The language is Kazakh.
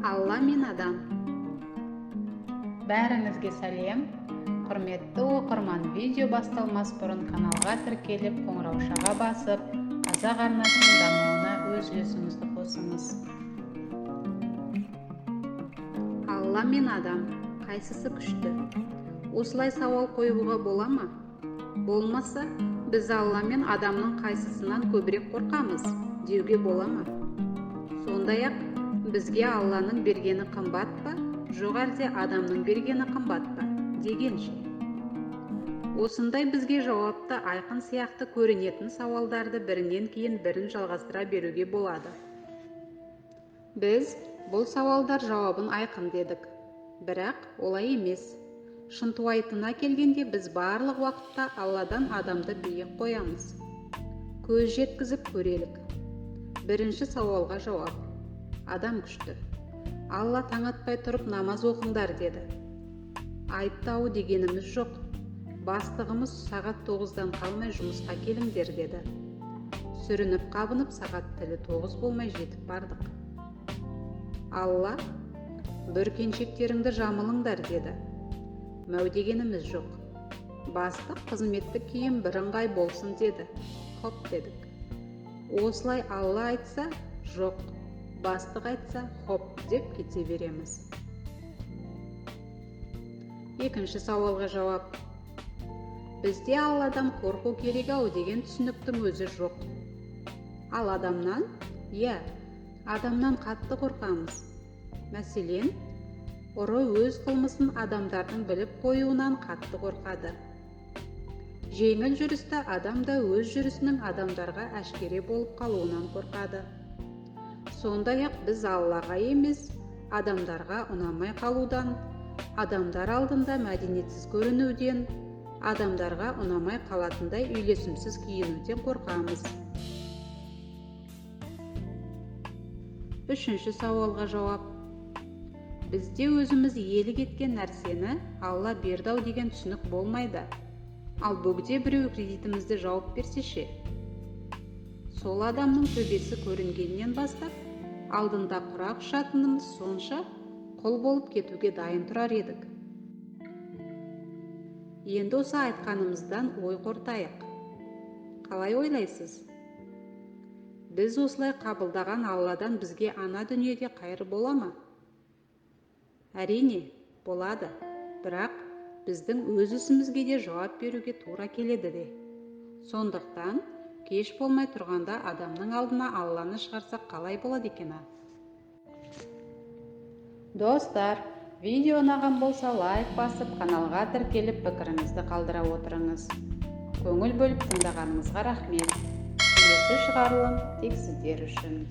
Алла мен адам. Бәріңізге сәлем. Құрметті оқырман, видео басталмас бұрын каналға тіркеліп, қоңыраушаға басып, Қазақ арнасының дамуына өз үлесіңізді қосыңыз. Алла мен адам қайсысы күшті? Осылай сауал қоюға бола ма? Болмаса, біз Алла мен адамның қайсысынан көбірек қорқамыз деуге бола ма? Сондай-ақ, бізге Алланың бергені қымбат па, жоқ әлде адамның бергені қымбат па дегенше. Осындай бізге жауапты айқын сияқты көрінетін сауалдарды бірінен кейін бірін жалғастыра беруге болады. Біз бұл сауалдар жауабын айқын дедік. Бірақ олай емес. Шынтуайтына келгенде біз барлық уақытта Алладан адамды биік қоямыз. Көз жеткізіп көрелік. Бірінші сауалға жауап. Адам күшті. Алла таң атпай тұрып намаз оқыңдар деді. Айтты-ау дегеніміз жоқ. Бастығымыз сағат 9-дан қалмай жұмысқа келіңдер деді. Сүрініп қабынып сағат тілі 9 болмай жетіп бардық. Алла бүркеншектеріңді жамылыңдар деді. Мәу дегеніміз жоқ. Бастық қызметтік киім бірыңғай болсын деді. Хоп дедік. Осылай Алла айтса, жоқ, бастық айтса, хоп деп кете береміз. Екінші сауалға жауап. Бізде Алладан қорқу керек ау деген түсініктің өзі жоқ. Ал адамнан? Иә, адамнан қатты қорқамыз. Мәселен, ұры өз қылмысын адамдардың біліп қоюынан қатты қорқады. Жеңіл жүрісті адам да өз жүрісінің адамдарға әшкере болып қалуынан қорқады. Сондай-ақ біз Аллаға емес, адамдарға ұнамай қалудан, адамдар алдында мәдениетсіз көрінуден, адамдарға ұнамай қалатындай үйлесімсіз киінуден қорқамыз. Үшінші сауалға жауап. Бізде өзіміз иелік еткен нәрсені Алла берді-ау деген түсінік болмайды. Ал бөгде біреу кредитімізді жауып берсе ше? Сол адамның төбесі көрінгеннен бастап, алдында құрақ ұшатынымыз сонша, құл болып кетуге дайын тұрар едік. Енді осы айтқанымыздан ой қорытайық. Қалай ойлайсыз? Біз осылай қабылдаған Алладан бізге ана дүниеде қайыр бола ма? Әрине, болады, бірақ біздің өз ісімізге де жауап беруге тура келеді де. Сондықтан кеш болмай тұрғанда адамның алдына Алланы шығарсақ қалай болады екен, а? Достар, видео ұнаған болса лайк басып, каналға тіркеліп, пікіріңізді қалдыра отырыңыз. Көңіл бөліп тыңдағаныңызға рахмет. Келесі шығарылым тек сіздер үшін.